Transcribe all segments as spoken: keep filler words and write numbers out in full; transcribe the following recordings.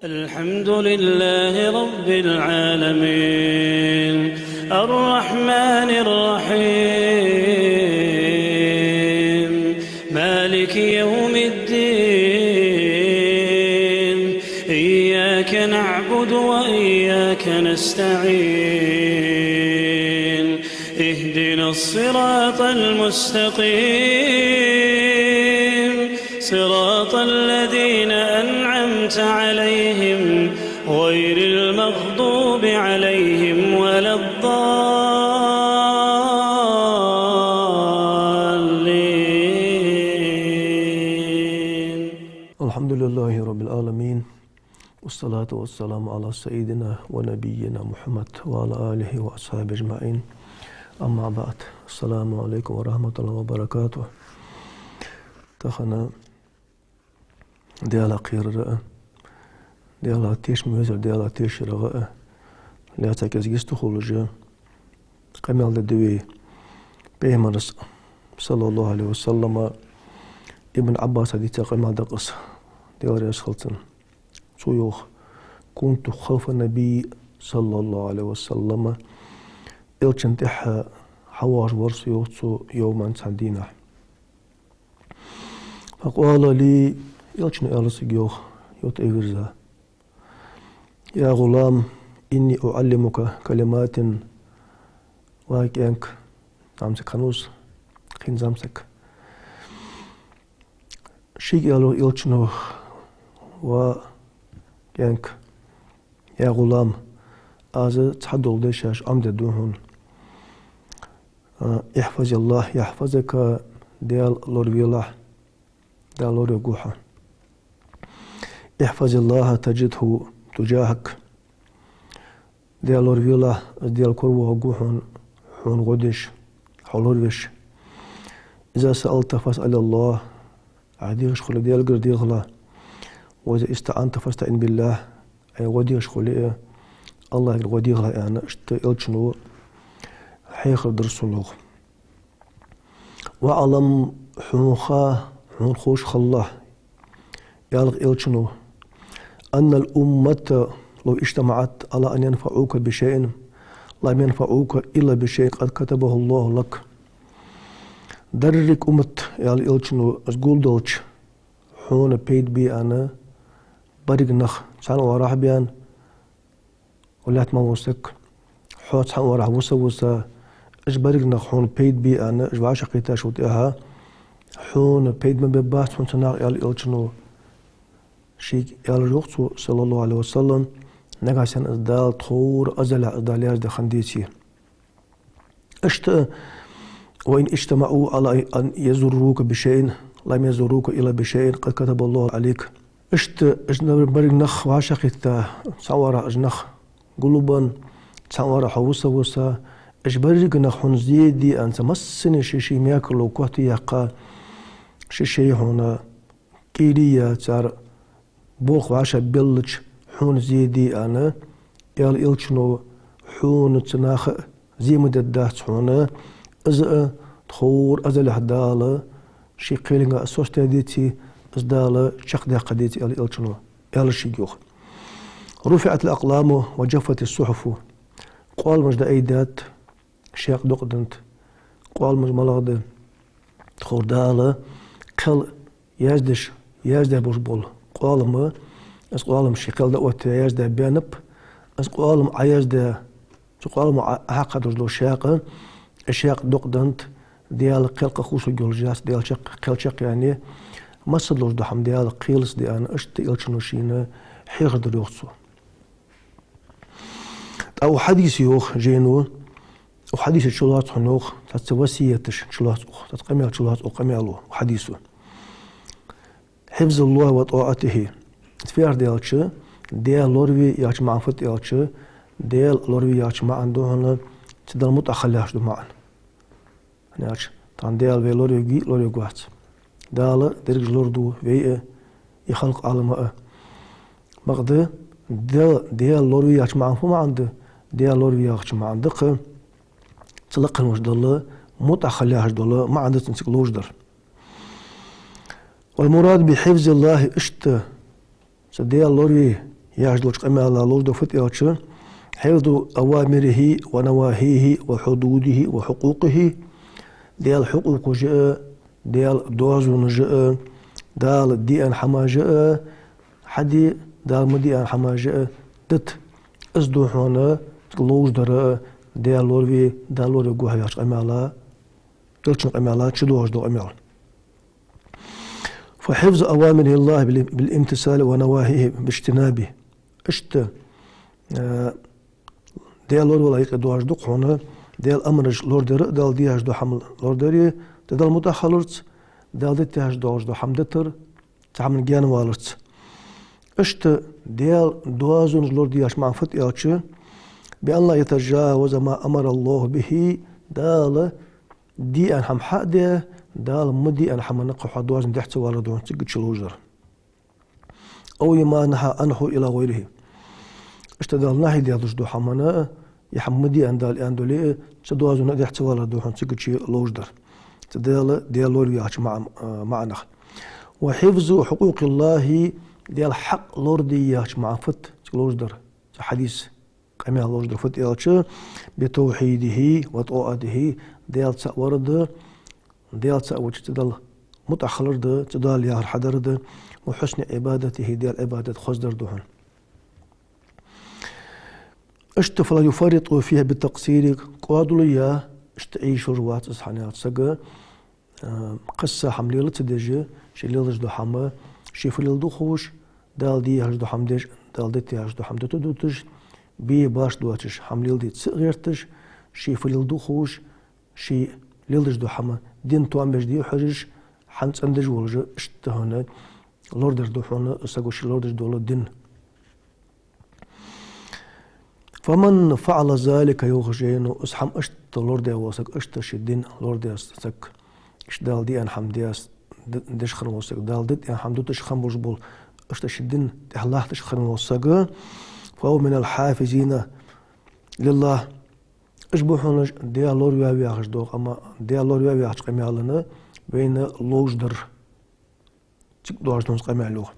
الحمد لله رب العالمين، الرحمن الرحيم، مالك يوم الدين، إياك نعبد وإياك نستعين، اهدنا الصراط المستقيم، صراط الذين أنعمت عليهم، غير المغضوب عليهم ولا الضالين. الحمد لله رب العالمين، والصلاة والسلام على سيدنا ونبينا محمد وعلى آله وأصحابه أجمعين. أما بعد. السلام عليكم ورحمة الله وبركاته. Тахан Даьлах кхерара а, Даьлах тешам безар, Даьлах тешарах а лаьца кӀезига йист хулаш, къамаьл де деза вай Пайхамара, صلى الله عليه وسلم. Ибн Ӏаббаса дийца къамаьл да-кх из, Даьла раьза хилва цунна. Цо йоах: كنت خلف النبي صلى الله عليه وسلم. Элчан тӀехьа хьавоагӀаш вар со, йоах цо, يوما, цхьан дийнахьа. فقال لي, Элчано аьлар сога, йоах, йоӀ тӀа а вийрза: يا غلام، إني أعلمك كلمات. Ва кӀаьнк, зӀамсаг хиннав из, кхин зӀамсаг. Шийга аьлар Элчано: ва кӀаьнк, يا غلام, аз цхьадола дешаш Ӏомаде ду хьона. А, احفظ الله يحفظك, Даьла лоравелахь, Дала лоравергва хьо. احفظ الله تجده تجاهك. Даьла лоравелахь, из Даьла коравоагӀаргва хьона, хьона гӀо деш, хьо лоравеш. إذا سألت فاسأل الله. Ӏа дехаш хуле, Даьлагара дехалахь. وإذا استعنت فاستعن بالله. Ӏа гӀо дехаш хуле, АллахӀагара гӀо дехалахь, аьнна, иштта Элчано хьехар дир сона, йоах. واعلم, хьона ха, хьона ховш хилалахь, аьлар Элчано, أن الأمة لو اجتمعت على أن ينفعوك بشيء لم ينفعوك إلا بشيء قد كتبه الله لك. Деррига уммат, аьлар Элчано, из гулдалча, хьона пайда бе аьнна, берригаш нах цхьан оагӀорахьа баьнна, лаьтта мел вола саг, хьо цхьан оагӀорахьа виса а виса, уж берригаш нах хьона пайда бе аьнна, уж вӀашагӀкхийттачул тӀехьагӀа, хьона пайда ма бергбац хьона цу наха, аьлар Элчано. Шийга аьлар, йоах цо, صلى الله عليه وسلم, нагахьа санна из Дала тховра азалехь из Дала яздаь хинна деце. Иштта, وإن اجتمعوا على أن يضروك بشيء لم يضروك إلا بشيء قد كتبه الله عليك. Иштта, уж берригаш нах вӀашагӀкхийтта, цхьан оагӀорахьа уж нах гулбенна, цхьан оагӀорахьа хьо виса а виса, уж берригаш нах хьона зе де аьнна, цу массане шоай-шоай мекарло котъяккха, шоай-шоай хьона кӀийле яь, цар болх вӀашагӀбелча, хьона зе де аьнна, аьлар Элчано, хьона цу наха а зе ма дергдац хьона, из а тховра азалехь Дала ший кхелага а состав деце, из Дала чакхдаьккха деце, аьлар Элчано, аьлар шийга, йоах. رفعت الأقلام وجفت الصحف. Къоаламаш дӀаайдаьд, шаькъ дукъаденнад, къоаламаш малагӀа да? Тховра Дала кхел яздеш, яздаь болаш бола къоалам, из къоалам ший кхел дӀаоттаяь яздаь баьннаб, из къоалам Ӏояздаь, цу къоалама Ӏо-, Ӏохьакхадеш дола шаькъ, из шаькъ дукъаденнад, Даьла кхел кхы хувцаргйолаш яц, Даьла чакх-, кхел чакхъяьннай, масса долаш дола хӀама Даьла кхелаца да аьнна, иштта Элчано шийна хьехар дир, йоах цо. ТӀаккха укх хьадиса, йоах жайно, укх хьадиса чулоац хьона, йоах, цхьацца васкеташ чулоац укх, цхьацца къамаьл чулоац укх къамаьло, укх хьадисо. حفظ الله وطاعته. Фу яхар да аьлча, Даьла лораве яхача маӀан фуд аьлча, Даьла лораве яхача маӀан да хьона цу Далла мутӀахьа хила лаьрхӀа дола маӀан. ХӀана аьлча, тахан Даьла вай лоравергвий, лоравергвац. Дала дерригаш лораду, вай а, из халкъ, Ӏалам а. Бакъда, Даьла, Даьла лораве яхача маӀан фу маӀан да? Даьла лораве яхача маӀан да-кх цу лакхе волча Далла мутӀахьа хила лаьрхӀа дола маӀан да цун цига ловш дар. والمراد بحفظ الله, иштта цу Даьла лораве яхаш долча къамаьла лорадеш да фуд аьлча: حفظ أوامره ونواهيه وحدوده وحقوقه. Даьла хьукъукъаш а, Даьла доазонаш а, Дала де аьнна хӀамаш а хьаде, Дала ма де аьнна хӀамаш а дита. Из да хьона ловш дар а, Даьла лораве, Даьла лораве гохь яхача къамаьла, Даьла къамаьла чу доагӀаш дола къамаьл. فحفظ أوامر الله بال-، بالامتثال ونواهيه باجتنابه. Иштта, э, Даьла лоравала юкъе доагӀаш да хьона Даьла амараш лорадар а, Дала де яхаш дола хӀама лорадар а, Даьла мутӀахьа хиларца, Дала дита яхаш доагӀаш дола хӀама дитар, цу хӀаман гаьнаваларца. Иштта Даьла доазонаш лораде яхача маӀан фуд аьлча: بأن لا يتجاوز ما أمر الله به. Дала де аьнна хӀама хьа а даь, Дала ма де аьнна хӀаманна кхы хьо доазон дехьа ца валар да хьона цига чу ловш дар. أو ما نهى عنه إلى غيره. Иштта Дала нахьи даь долаш дола хӀаманна, е хӀама ма де аьнна Дала аьнна дале а, цу доазонна дехьа ца валар да хьона цига чу ловш дар. Цу Даьла, Даьла лораве яхача маӀан-, э, маӀанах. وحفظ حقوق الله, Даьла хьакъ лораде яхача маӀан фуд цига ловш дар. Цу хьадиса къамаьл ловш дар фуд аьлча: بتوحيده وطاعته, Даьла цаӀ вар да, Даьла цаӀ вача цу Далла мутӀахьа хилар да, цу Дала яхар хьадар да, وحسن عبادته, Даьла Ӏибадат хоздар да хьона. Иштта فلا يفرط فيها بالتقصير, кӀоадал а яь, иштта Ӏийшар вац из хьона яхача сага, а, кхысса хӀама лела ца деш, ше леладеш дола хӀама, ше фу леладу ховш, Дала де яхаш дола хӀама деш, Дала дита яхаш дола хӀама дита дуташ, бе баш доацаш хӀама леладе ца гӀерташ, ше фу леладу ховш, ше леладеш дола хӀама дина тоам беш де хьожаш, хӀама цӀендеш волаш, иштта хьона лорадар да хьона саго ше лорадеш дола дин. فمن فعل ذلك, йоах жайно, из хӀама иштта лорадаь вола саг, иштта ший дин лорадаь саг, иштта Дала де аьнна хӀама деш, д-, деш хинна вола саг, Дала дита аьнна хӀама дуташ хинна болаш бола, иштта ший дин тӀехьа латташ хинна вола саг, فهو من الحافظين لله. Уж ба хьона уж Даьла лораве яхаш дола къамаьл, Даьла лораве яхача къамаьлана вайна ловш дар. Цига доагӀаш да хьона из къамаьл, йоах.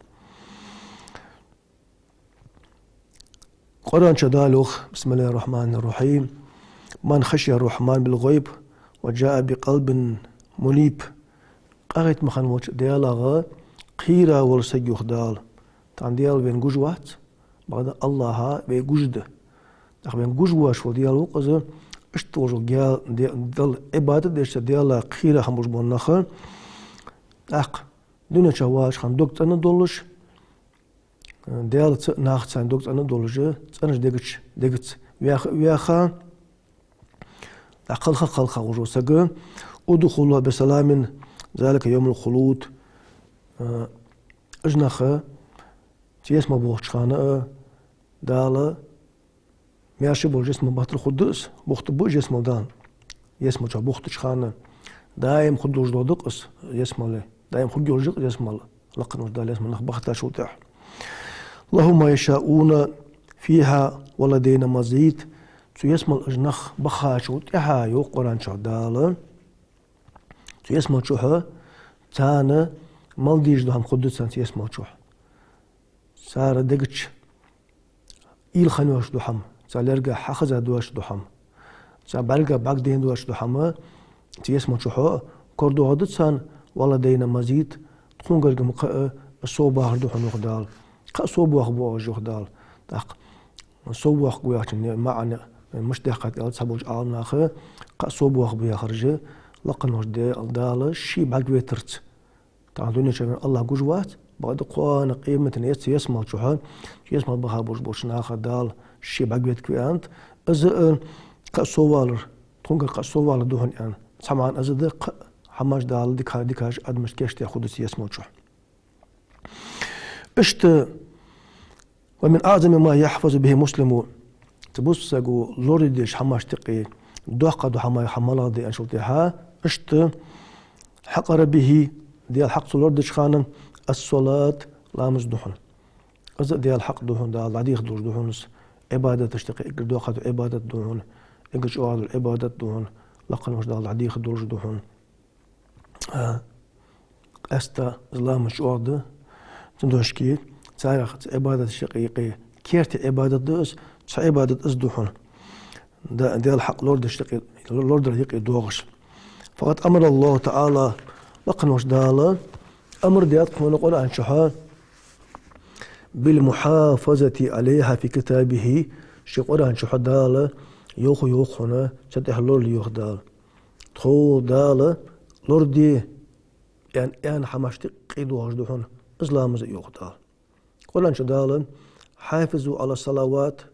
Къуръан чу Дала йоах: بسم الله الرحمن الرحيم. من خشي الرحمن بالغيب وجاء بقلب منيب. Къахетам хинна волча Даьлах кхера вола саг, йоах Дала. Тахан Даьла вайна гуш вац, бакъда АллахӀ вайна гуш да. ТӀаккха вайна гуш воацаш вола Даьла ва-кх из, иштта волаш вола Даьла, Даьла Ӏибадат деш, цу Даьлах кхера хинна болаш бола нах. ТӀаккха дунен чу вагӀача хана дог цӀена долаш, Даьлаца а нахаца а дог цӀена долаш, цӀенача дегаца, дегаца ваьха а ваьха, тӀаккха кхалха а кхалха волаш вола саг, ادخلوها بسلام ذلك يوم الخلود. Уж нах цу ялсмале бухача хана а Дала маьрша болча ялсмале бахийтар хургда из, бухтаргба уж ялсмале Дала. Ялсмале чу бухтача хана даим хургдолаш дола да-кх из ялсмале, даим хургйолаш я-кх из ялсмале, лакха волча Дала ялсмале нах бахийтачул тӀехьагӀа. لهم ما يشاءون فيها ولدينا مزيد. Цу ялсмале уж нах бахачул тӀехьагӀа, йоах Къуръан чу Дала, цу ялсмале чухь царна мел дезаш дола хӀама хургда царна цу ялсмале чухь. Цар дегаца уйла хинна йоацаш дола хӀама, цар лерга хьахеза доацаш дола хӀама, цар бӀарга бӀаргадайна доацаш дола хӀама цу ялсмале чухь корадоагӀаргда царна, ولدينا مزيد, тхона гарга-м кхы а совбахар да хьона, йоах Дала. Кхы а совбоахаргба уж, йоах Дала. ТӀаккха совбоахаргба яхачун маӀан мишта даьккхад аьлча, цхьаболча Ӏаламнаха, кхы а совбоахаргба яхар уж, лакха волча Даьла, Дала ше бӀаргавайтарца. Тахан дунен чу вайна АллахӀ гуш вац, бакъда кхоана къематдийнахьа цу ялсмале чухь, цу ялсмале баха болаш болча наха Дала ше бӀаргавайта ваьннад. Из а кхы а соввалар, тхона гарга кхы а соввалар да хьона аьнна. Цхьа маӀан из да, кхы а хӀамаш Дала дика, дикаш адамашта кийчдаь хургда цу ялсмале чухь. Иштта ومن أعظم ما يحفظ به المسلم. Цу бусалба саго лорадеш хӀамашта юкъе доккха дола хӀама, хӀама малагӀа да аьнначул тӀехьагӀа, иштта حقر به, Даьла хьакъ цо лорадеча хана, الصلاة, ламаз да хьона. Из а Даьла хьакъ да хьона, Дала дӀадехар долаш да хьона из. Ӏибадаташта юкъе эггара доккха дола Ӏибадат да хьона, эггара чӀоагӀа дола Ӏибадат да хьона, лакха волча Дала дӀадехар долаш да хьона. А, къаьстта из ламаз чӀоагӀа да, цудухьа Царех, цу Ӏибадаташта юкъе керте Ӏибадат да из, цхьа Ӏибадат из да хьона. Да, Даьла хьакъ лорадеш юкъе, лорадар юкъе доагӀаш. فقد أمر الله تعالى, лакхвенна волча Дала амар даьд хьона Къуръан чу بالمحافظة عليها في كتابه, ший Къуръан чу Дала йоах, йоах хьона, цу тӀа лорале йоах Дала. Тхо Дала лораде аьнна, аьнна хӀамашта юкъе доагӀаш да хьона из ламаз а, йоах Дала. Къуръан чу Дала حافظوا على الصلوات,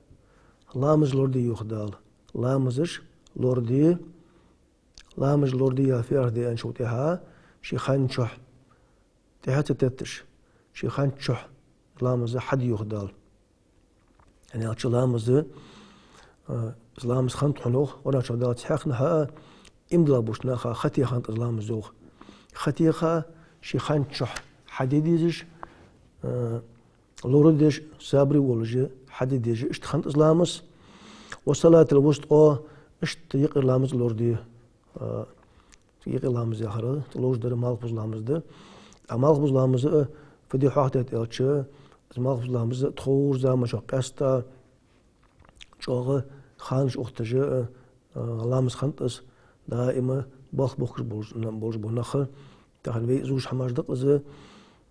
ламаз лораде йоах Дала. Ламазаш лораде, ламаз лораде яха фиар де аьнначул тӀехьа, ший хана чухь тӀехьа ца тетташ, ший хана чухь ламаз хьаде йоах Дала. ХӀана аьлча ламаз, а, из ламаз хиннад хьона, йоах, Къуръан чу Дала цхьаькханахьа а, иман дилла болча наха хатеха хиннад из ламаз, йоах. Хатеха, ший хана чухь хьаде дезаш, а, лорадеш, сабаре волаш хьаде дезаш, иштта хиннад из ламаз. وصلاة الوسطى, иштта юкъера ламаз лораде, а, юкъера ламаз яхар, ловш дар малхбуза ламаз да. А малхбуза ламаз а фу де хьоахадаьд аьлча, из малхбуза ламаз тховра заман чухь къаьстта чӀоагӀа ханаш ухийташ, а, ламаз хиннад из, даим балха бохкаш болаш, болаш бола нах. Тахан вай из уж хӀамаш да-кх из,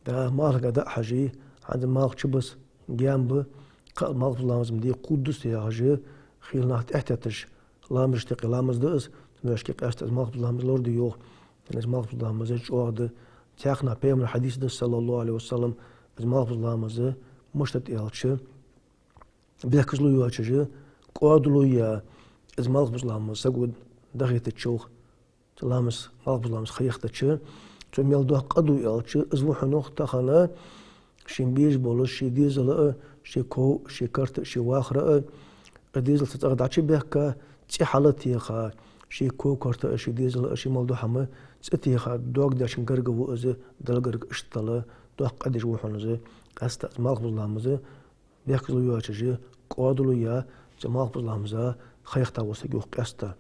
да, малхага дӀа а хьажий, хӀанз малх чубиса, гаьна ба, кхы а малхбуза ламаз-м де кхувргдац яхаш, хийла нах тӀехьатетташ, ламазашта юкъе ламаз да из, цудухьа къаьстта из малхбуза ламаз лораде йоах. Из малхбуза ламаз чӀоагӀа да. Цхьаькханахьа Пайхамара хьадис да, صلى الله عليه وسلم, из малхбуза ламаз мишта да аьлча, бехказло йоацаш, кӀоадало я из малхбуза ламаз саго дахийтача, йоах. Цу ламаз, малхбуза ламаз ха яхийтача, цо мел доккха къа ду аьлча, из ва хьона, йоах, тахан шийна безаш болаш ший дезал а, ший ков, ший карт а, ший вахар а, из дезал цу цӀагӀа дӀачубаьхка, цӀи хьалтеха, ший ков, карт а, ший дезал а, ший мел дола хӀама цӀи теха, дог дечун гарга ва из, Далла гарга, иштта доккха къа деш ва хьона из, къаьстта из малхбуза ламаз бехказло йоацаш, кӀоадало я цу малхбуза ламаза ха яхийта вола саг, йоах, къаьстта.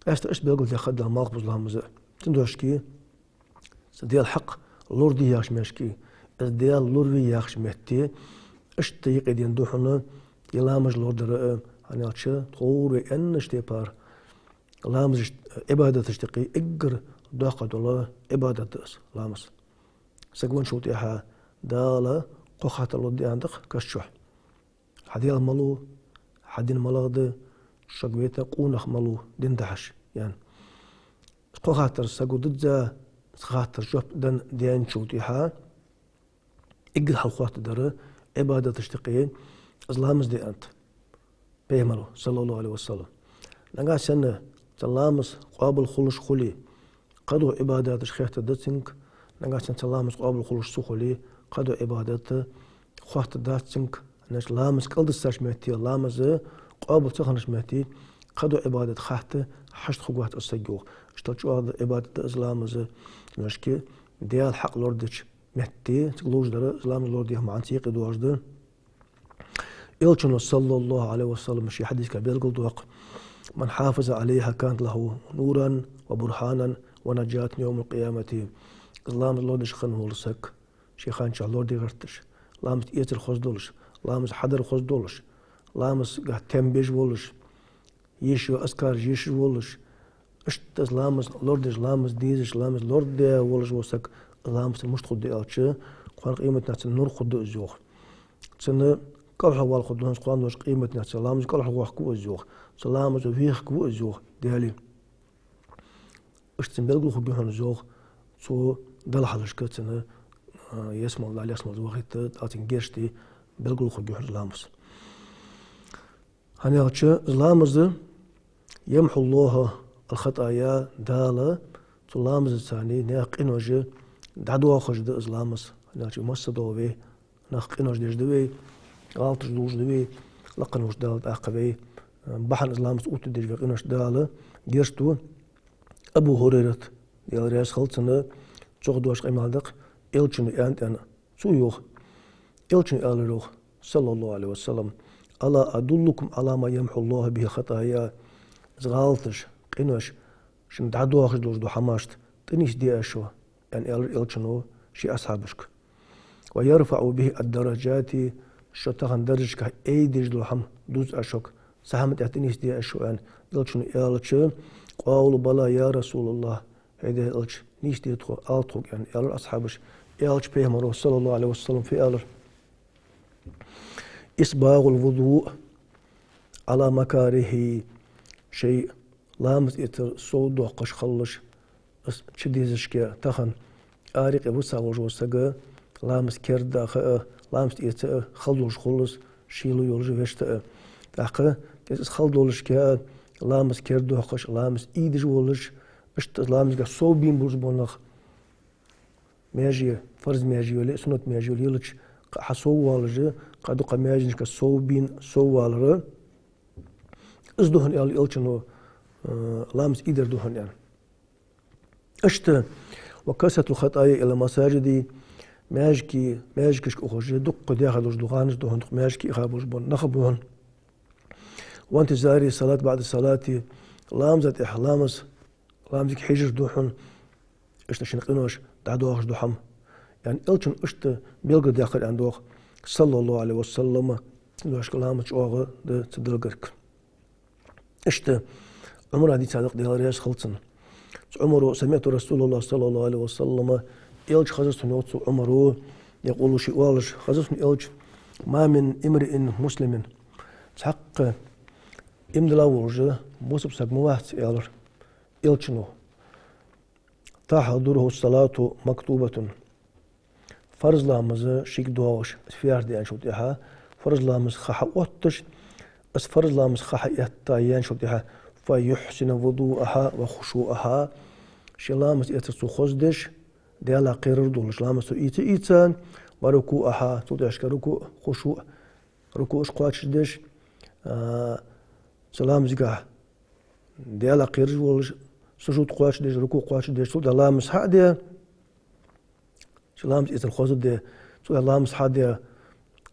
Къаьстта иштта белгалдаьккхад Дала малхбуза ламаз а. Цудухьа цу Даьла хьакъ лораде яхача меттиге, из Даьла лораве яхача метте, иштта юкъедена да хьона из ламаз лорадар а, хӀана аьлча тховра вай аьннача тайпара ламазаш, Ӏибадаташта юкъе эггара доккха дола Ӏибадат да из ламаз. Саг венначул тӀехьа Дала кхо хаттар лургда аьннад-кх каша чу: хьа Даьла малув, хьа ди малагӀа да, шуга вайта къонах малув дин дахьаш, аьнна. Кхо хаттар саго дизза, цу хаттарашта жоп денна даьнначул тӀехьа, эггара хьалха хоаттаргдар Ӏибадаташта юкъе из ламаз да, аьннад Пайхамара, صلى الله عليه وسلم. Нагахьа санна цу ламаза къоабал хулаш хуле, кхыдола Ӏибадаташ хеттаргда цунга, нагахьа санна цу ламаза къоабал хулаш ца хуле, кхыдола Ӏибадат хеттаргдац цунга, хӀана аьлча ламаз кӀалдисача метте, ламаз къоабал ца хиннача метте, кхыдола Ӏибадат хатта хьашт хургвац из саг, йоах. Иштта чӀоагӀа Ӏибадат да из ламаз, ношке Даьла хьакъ лорадеча метте, цига ловш дар из ламаз лораде яха маӀан цу юкъе доагӀаш да. Элчано, صلى الله عليه وسلم, ший хьадисага белгалдоаккх: من حافظ عليها كانت له نورا وبرهانا ونجاة يوم القيامة. Из ламаз лорадеш хинна вола саг, ший хана чухь лораде гӀерташ, ламаз эцар хоза долаш, ламаз хьадар хоза долаш, ламазага тем беш волаш, еш йола азкараш еш волаш, иштта из ламаз лорадеш, ламаз дезаш, ламаз лораде волаш вола саг, ламаз мишта хургда аьлча, кхоана къематдийнахьа цунна нур хургда из, йоах. Цунна кӀалхарвала хургда хьона кхоана долча къематдийнахьа, цу ламазо кӀалхарвоаккхаргва из, йоах. Цу ламазо вехаргва из, йоах, Даьлага. Иштта цунна белгало хургья хьона из, йоах, цо Далла хьалхашка цунна, а, ялсмале, Далла ялсмале вахийта, Дала цунга гешт де, белгало хургья хьона из ламаз. ХӀана аьлча из ламаз, يمحو الله الخطايا, Дала цу ламазаца наьха къинош дӀадоахаш да из ламаз. ХӀана аьлча массадола вай нах къинош деш да вай, гӀалаташ долаш да вай, лакхвенна волча Дала тӀаккха вай, а, бахьан из ламаз оттадеш вай къиношта Дала гешт ду. Абу ХӀурайрата, Даьла раьза хилва цунна, цо доаладаь къамаьл да-кх, Элчано аьннад аьнна. Цо йоах, Элчано аьлар, йоах, صلى الله عليه وسلم: ألا أدلكم على ما يمحو الله به الخطايا؟ Из гӀалаташ, къинош шун дӀадоахаш долаш дола хӀамашта тӀанийсде аз шо, аьнна, аьлар Элчано ший асхьабашка. ويرفع به الدرجات, шо тахан даржашка айдеш дола хӀама дувц аз шуга, цу хӀаман тӀа тӀанийсде аз шо, аьнна, Элчано аьлча, قالوا بلى يا رسول الله, хӀай Даьла Элча, нийсде тхога, ала тхога, аьнна, аьлар асхьабаша. Аьлча Пайхамаро, صلى الله عليه وسلم, фу аьлар: إسباغ الوضوء على مكاره, шоай ламаз эцар сов доаккхаш хилалаш, из чу дезашка тахан, аракъе виса волаш вола саг ламаз керда даха а, ламаз эца а хала долаш хул из, шело йолаш вешта а. ТӀаккха из хала долашка ламаз кердадоаккхаш, ламаз ийдеш волаш, иштта ламазгахь сов бийна болаш бола нах, маьже, фарз маьже йоле, суннат маьже йоле, йилча, кхы хьасоввалаш, кхы дукха маьженашка сов бийна, соввалар, из да хьона, аьлар Элчано, э, ламаз ийдар да хьона, аьнна. Иштта, وكثرة الخطايا إلى المساجد, маьждиге, маьждигашка ухаш дукха даьха долаш дола гӀанаш да хьона, дукха маьждиге иха болаш бола нах ба хьона. وانتظار الصلاة بعد الصلاة, ламаза тӀехьа ламаз, ламазага хьежар да хьона, иштта шун къинош дӀадоахаш дола хӀама. Яъни Элчано иштта белгалдаьккхар, аьнна, доагӀа, صلى الله عليه وسلم, цу дошка ламаз чӀоагӀа да цу Даьлагара. Иштта Ӏумара дийцад-кх, Даьла раьза хилва цунна. Цу Ӏумаро: سمعت رسول الله صلى الله عليه وسلم, Элча хезар сона, йоах цо, Ӏумаро, يقول, ше оалаш хезар сона Элча: ما من امرئ مسلم, цхьаккха иман дилла волаш бусалба саг ма вац, аьлар Элчано, تحضره الصلاة المكتوبة, фарз ламаз шийга доагӀаш, из фаьхьардаьнначул тӀехьа, фарз ламаз ха хьаотташ, из фарз ламаз ха хьаэтта яьнначул тӀехьа, فيحسن وضوءها وخشوعها, ший ламаз эцар цо хоза деш, Даьлах кхерар долаш, ламаз цо ийца, ийца, وركوعها, цул тӀехьашка рукуӀ, хушуӀ, рукуӀаш кхоачашдеш, а, цу ламазгахь Даьлах кхераш волаш, сужуд кхоачашдеш, рукуӀ кхоачашдеш, цул тӀехьа ламаз хьа а даь, ший ламаз эцар хоза а даь, цул тӀехьа ламаз хьа а даь,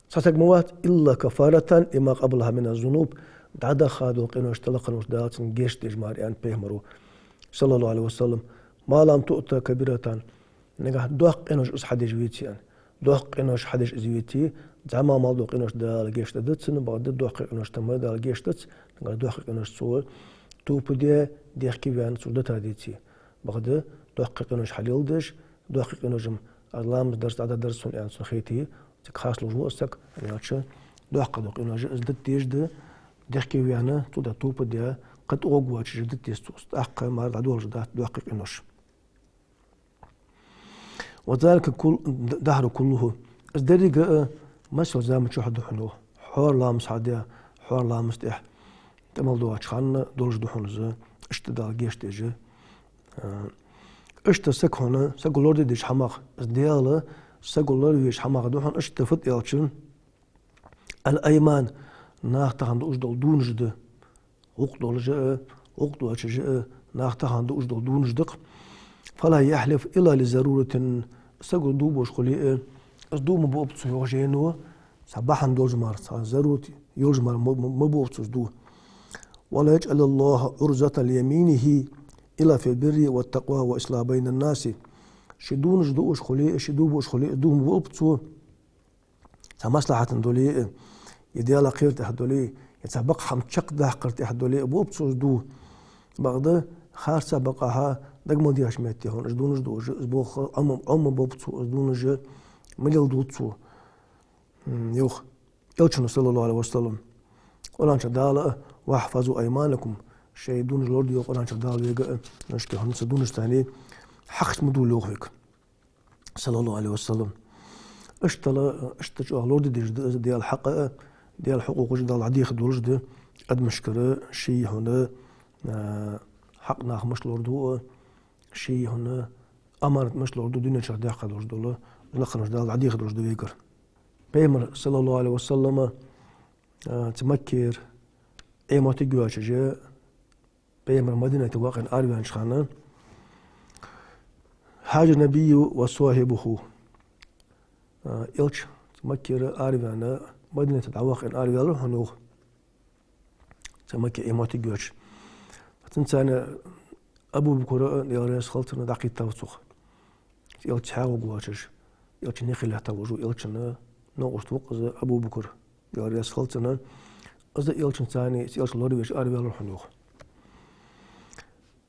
цхьа саг ма вац, إلا كفارة لما قبلها من الذنوب, дӀадаха дола къинош, талакханаш Дала цунна гешт деш мара, аьннад Пайхамаро, صلى الله عليه وسلم, ما لم تؤت كبيرة, нагахь доккха къинош из хьадеш веце, аьнна. Доккха къинош хьадеш из веце, зӀамига мел дола къинош Дала гешт дергдац цунна, бакъда доккхий къинош тӀа ма Дала гешт дац, нагахь доккхий къинош цо тоба даь, дехке ваьнна, цо дита деце. Бакъда доккхий къинош хьалеладеш, доккхий къинош-м, аз ламаз дарца дӀадаргдар сона, аьнна, цунна хете, цига харцлуш ва из саг, хӀана аьлча доккха дола къинош из дита дезаш да, дехке ваьнна, цул тӀехьа тоба даь, кхы тӀагӀоргвоацаш дита деза цо из, тӀаккха мара дӀадолаш дац доккхий къинош. وذلك كل، الدهر كله. Из деррига а массайолча заман чухь да хьона, хьора ламаз хьа а даь, хьора ламаза тӀехьа тӀа мел доагӀача хана долаш да хьона из, иштта Дала гешт деш. А, иштта саг хьона, саго лораде дезача хӀамах, из Даьла саго лоравеча хӀамах да хьона иштта фуд аьлча, الأيمان, наха тахан дуаш дола дувнаш да. ГӀулакх долаш а, гӀулакх доацаш а, наха тахан дуаш дола дувнаш да-кх. فلا يحلف إلا لضرورة, саго дув буаш хуле а, из дув ма буъ-кх цо, йоах жайно, цхьа бахьан долаш мара, цхьа зарурат йолаш мара ма, ма, ма буъ-кх цо из дув. ولا يجعل الله عرضة ليمينه إلا في البر والتقوى وإصلاح بين الناس. Ший дувнаш дуаш хуле а, ший дув буаш хуле а, из дув ма буъ-кх цо цхьа маслахьата доле а, е Даьлах кхерар тӀехьа доле а, е цхьа бакъ хӀама чакхдаккхар тӀехьа доле а, буъ-кх цо из дув. Бакъда харцахьа, бакъахьа дага мел дезача метте хьона из дувнаш дуаш, из болх Ӏома, Ӏома буъ-кх цо из дувнаш, ма леладу цо. М, йоах Элчано, صلى الله عليه وسلم, Къуръан чу Дала а: واحفظوا أيمانكم, шоай дувнаш лораде, йоах Къуръан чу Дала вайга а, ношке хьона цу дувнаш тани хьакхашта ма дувла, йоах вайга, صلى الله عليه وسلم. Иштта, иштта чӀоагӀа лораде дезаш да из Даьла хьакъ а, Даьла хьукъукъаш а Дала дӀадехар долаш да, адамашкара ший хьона, а, хьакъ нах мишта лораду а, ший хьона аманат мишта лораду, дунен чу даьккха долаш дола лакхараш Дала дӀадехар долаш да вайгара. Пайхамар, صلى الله عليه وسلم, а, цу Маккера Ӏе моттиг йоацаш, Пайхамар Мадинате вакъийна араваьннача хана: هاجر النبي وصاحبه. А, Элча цу Маккера араваьнна, Мадинате дӀавакъийна араваьлар хьона, йоах, цу Макке Ӏе моттиг йоацаш. Цунца цхьана Абу Бакр а, Даьла раьза хилва цунна, дӀакхийттав цох, Элча хьагӀоргвоацаш. Элчан юхе лаьтта волаш ва, Элчан новкъост ва-кх из Абу Бакр, Даьла раьза хилва цунна. Из Элчанца цхьана, из Элча лоравеш араваьлар хьона, йоах.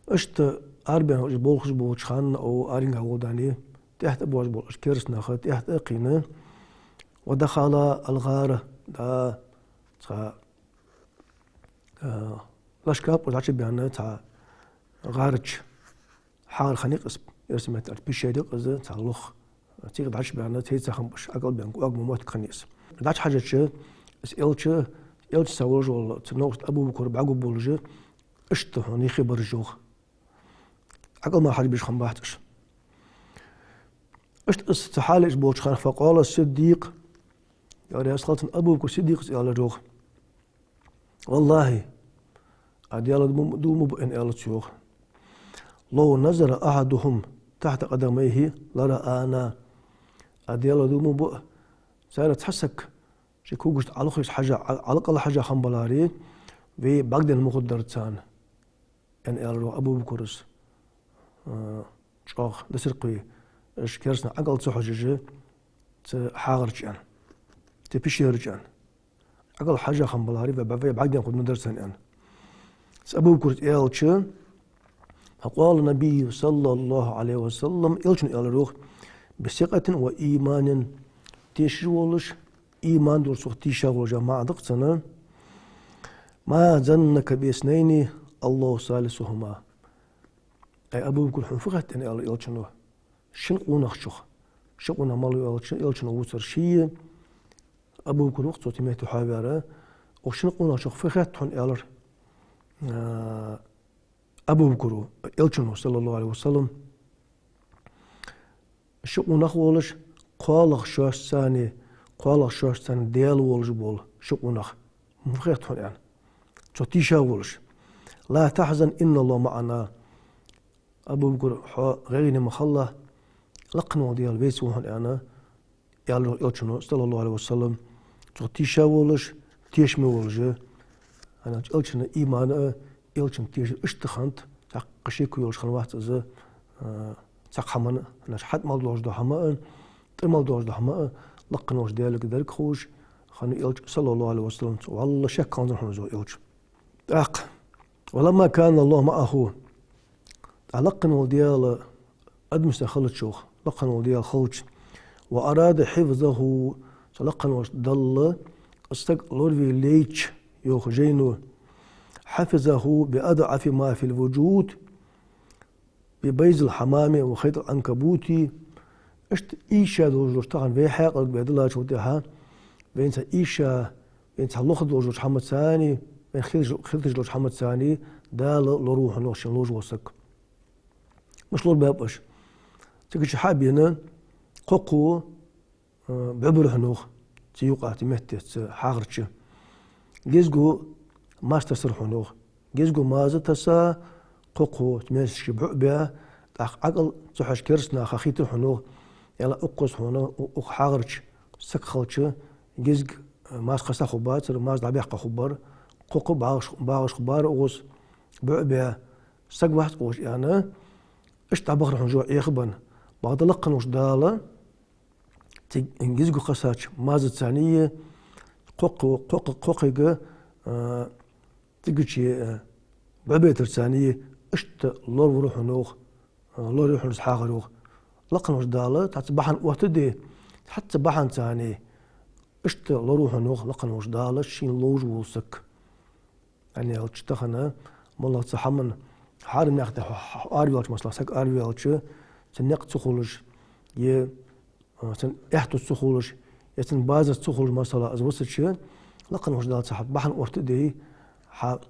Иштта арабаьнна уж болхаш болча хана, о, аренга волча хана, тӀехьа тӀабоагӀаш бола уж керста нах тӀехьа тӀа а кхийна, ودخلا الغار, да, цхьа, а, лашка пӀу дӀачубаьнна цхьа гӀарача хьагӀар хиннай-кх из, эрсий меттала аьлча пещера я-кх из, цхьа лоха. Цига дӀачубаьнна, цхьацца хиннаб уж, ӀокӀалбаьнна, кӀоаргма моттиг хиннай из. ДӀачухьежача, из Элча, Элчанца волаш вола цун новкъост Абу Бакр бӀаргагургболаш, иштта хьона юхе бараш, йоах. ӀокӀал мара хьежабеш хиннабац уж. Иштта из цу хьале уж болча хана, فقال الصديق, Даьла раьза хилва цунна, Абу Бакр Сиддикъас аьлар, йоах: والله, аз Даьла дув ма бу, аьнна, аьлар цо, йоах. لو نظر أحدهم تحت قدميه لرآنا. Аз Даьла дув ма бу, царех цхьа саг ший когашта Ӏолохийса хьежа, Ӏо-, Ӏолакъал хьежа хиннабаларе, вай бӀаргадайна ма хургдар царна, аьнна, аьлар, йоах, Абу Бакра. А, чӀоагӀа дисар-кх вай, уж керста нах ӀокӀал ца хьожаш цу хьагӀара чу, аьнна, цу пещера чу, аьнна. ӀокӀал хьежа хиннабаларе, вай бӀа-, вай бӀаргадайна хургдар царна, аьнна. Цу Абу Бакра аьлча, فقال النبي صلى الله عليه وسلم, Элчано аьлар, йоах, بثقة وإيمان, тешаш волаш, иман долаш, цох тийша волаш, яха маӀан да-кх цун: ما ظنك باثنين الله ثالثهما. Ай, Абу Бакр, хьона фу хет, аьнна, аьлар Элчано, шин къонахчох, ши къонах малав аьлча, Элчано вувцар ше я, Абу Бакр ва-кх цу метте хьаваьр, укх шин къонахчох фу хет хьона, аьлар, а, Абу Бакра Элчано, صلى الله عليه وسلم. Ши къонах волаш, кхоалагӀа шоашца цхьана, кхоалагӀа шоашца цхьана Даьла волаш бола ши къонах. Фу хет хьона, аьнна, цох тийша волаш. لا تحزن إن الله معنا. Абу Бакр, хьо гӀайгӀане ма хила, лакхе вола Даьла вайца ва хьона, аьнна, аьлар Элчано, صلى الله عليه وسلم, цох тийша волаш, тешаме волаш. ХӀана аьлча Элчан иман а, Элчан тешар иштта хиннад, цхьаккха шеко йолаш хиннавац из, а, цхьаккха хӀаман, хӀана аьлча хьатӀа мел долаш дола хӀама а, тӀа мел долаш дола хӀама а лакхе волча Даьлага дарга ховш хиннав Элча, صلى الله عليه وسلم, цу валла шек ханзар хьона зо Элча. ТӀаккха: ولما كان الله معه. ТӀаккха лакхе вола Даьла адамашта хилча, йоах, лакхе вола Даьла хилча, وأراد حفظه, цу лакхе волча Далла из саг лораве лайча, йоах жайно, حفظه بأضعف ما في الوجود ببيض الحمام وخيط العنكبوت. Иштта ийша долаш долча, тахан вай хьаькъалга вай диллачул тӀехьагӀа, вайна цхьа ийша, вайна цхьа лоха долаш долча хӀамаца цхьана, вайна хилаш, хилийташ долча хӀамаца цхьана Дала лораву хьона, йоах, шийна ловш вола саг. Мишта лорабаьб уж? Цига чу хьа а бена, кхо-кхо а, бӀу бар хьона, йоах, цу юкъа, цу метте, цу хьагӀара чу. Гезго маза тасар хьона, йоах. Гезго маза тасса, кхо-кхо, цу метте бӀу а баь, тӀаккха ӀокӀал ца хьожаш керста наха хийтар хьона, йоах. Аьлча, укхаза хьона, у-, укх хьагӀара чу саг хилча, гезга, а, маза кхесса хургбацар, маза дӀабаьккха хургбар, кхо-кхо багӀаш, багӀаш хургбар укхаза, бӀу а баь, саг вац укхаза, аьнна, иштта дӀабахар хьона, йоах, Ӏехабенна. Бакъда лакхе волча Дала цу гезго кхессача мазаца цхьана, кхо-кхо-, кхо-кхо-, кхо-кхоага, а, цига чу, а, бӀу байтарца цхьана иштта лоравир хьона, йоах, а, лораю хьона из хьагӀар, йоах. Лакхе волча Дала цхьацца бахьан оттаде, цхьацца бахьанца цхьана иштта лораву хьона, йоах, лакхе волча Дала шийна ловш вола саг. ХӀана аьлча тахан моллагӀа цхьа хӀама, хьарам наькъа тӀа хьо-, хьо-, араваьлча, масала, саг араваьлча, цун никъ ца хулаш, е, а, цун аьттув ца хулаш, е цун базар ца хулаш, масала, из висача, лакхе волча Дала цхьа хьа бахьан оттаде, хьа-,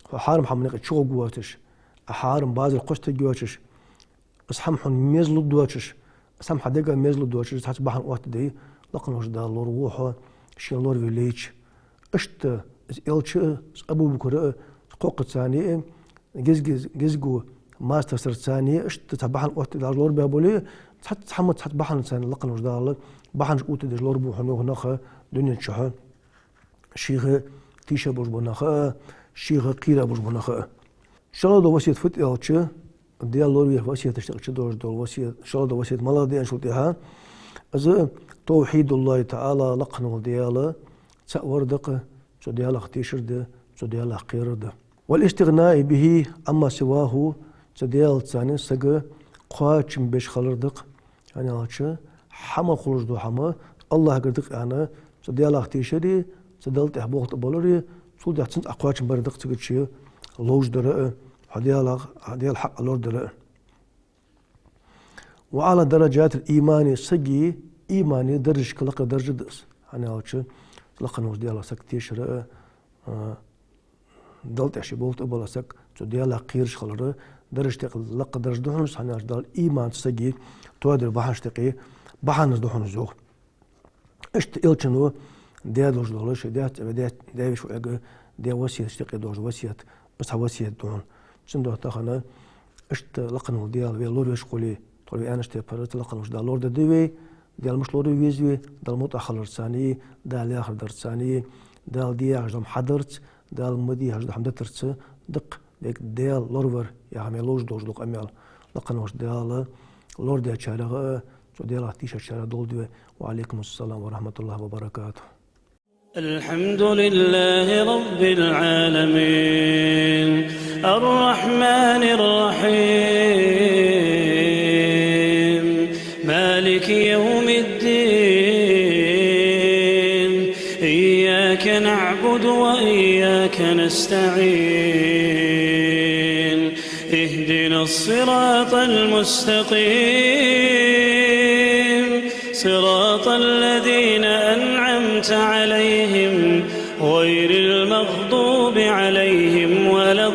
хьо хьарам хӀаман юкъе чугӀоргвоацаш, а хьарам базар кхоачийтаргйоацаш, из хӀама хьона меза лургдоацаш, из хӀама хьа дега меза лургдоацаш, цхьацца бахьан оттаде, лакхе волча Дала лораву хьо, шийна лораве лайча. Иштта из Элча а, из Абу Бакр а, из кхо-кхоаца цхьана а, гез-, гез-, гезго маза тасарца цхьана а, иштта цхьа бахьан оттаде Дала лорабаь бале, цхьацца хӀаман, цхьацца бахьанца цхьана лакхе волча Дала бахьанаш оттадеш лорабу хьона, йоах, нах дунен чухь. Шийга тийша болаш бола нах а, шийга кхера болаш бола нах а. ШоллагӀа дола васкет фуд аьлча, Даьла лораве васкеташ тӀа чу долаш дола васкет, шоллагӀа дола васкет малагӀа да аьнначул тӀехьагӀа, Из таухьидуллахӀи таӀала, лакха вола Даьла цаӀ вар да-кх, цу Даьлах тешар да, цу Даьлах кхерар да. والاستغناء به عما سواه, цу Даьлаца саг кхоачам беш хилар да-кх. ХӀана аьлча, хӀама хулаш дола хӀама АллахӀагара да-кх аьнна, цу Даьлах тешари, цу Далла тӀехьа болх тӀабалари, цул тӀехьа цунца кхоачам бар да-кх, цигача ловш дар а, хьо Даьлах, хьо Даьла хьакъ лорадар а. وأعلى درجات الإيمان, сага имана даржашка лакхара дарж да из. ХӀана аьлча, лакха волча Даьлах саг тешар а, а, Далла тӀехьа ший болх тӀабалар а, саг цу Даьлах кхераш хилар а, даржашта юкъе лакха дарж да хьона из, хӀана аьлча Далла иман сага тоадар бахьанашта юкъе бахьанаш да хьона из, йоах. Иштта Элчано даь долаш дола, ший даьца, даь-, даь-вешийга даь васкеташта юкъе долаш васкет, из цхьа васкет да хьона. Цудухьа тахан иштта лакха вола Даьла вай лоравеш хуле, тхо вай аьннача тайпара цу лакха волча Дала лорадергда вай, Даьла мишта лораве веза вай, Далла мутӀахьа хиларца а, Дала яхар дарца а, Дала де яхаш дола хӀама хьадарца, Дала ма де яхаш дола хӀама дитарца, дукха вайга Даьла лоравар яха мел ловш долаш дола къамаьл. Лакха волча Дала лорадаьчарех а, цу Даьлах тешачарех а долда вай. وعليكم السلام ورحمة الله وبركاته. الحمد لله رب العالمين، الرحمن الرحيم، مالك يوم الدين، إياك نعبد وإياك نستعين، اهدنا الصراط المستقيم، صراط الذين أنعمت عليهم، غير المغضوب عليهم ولا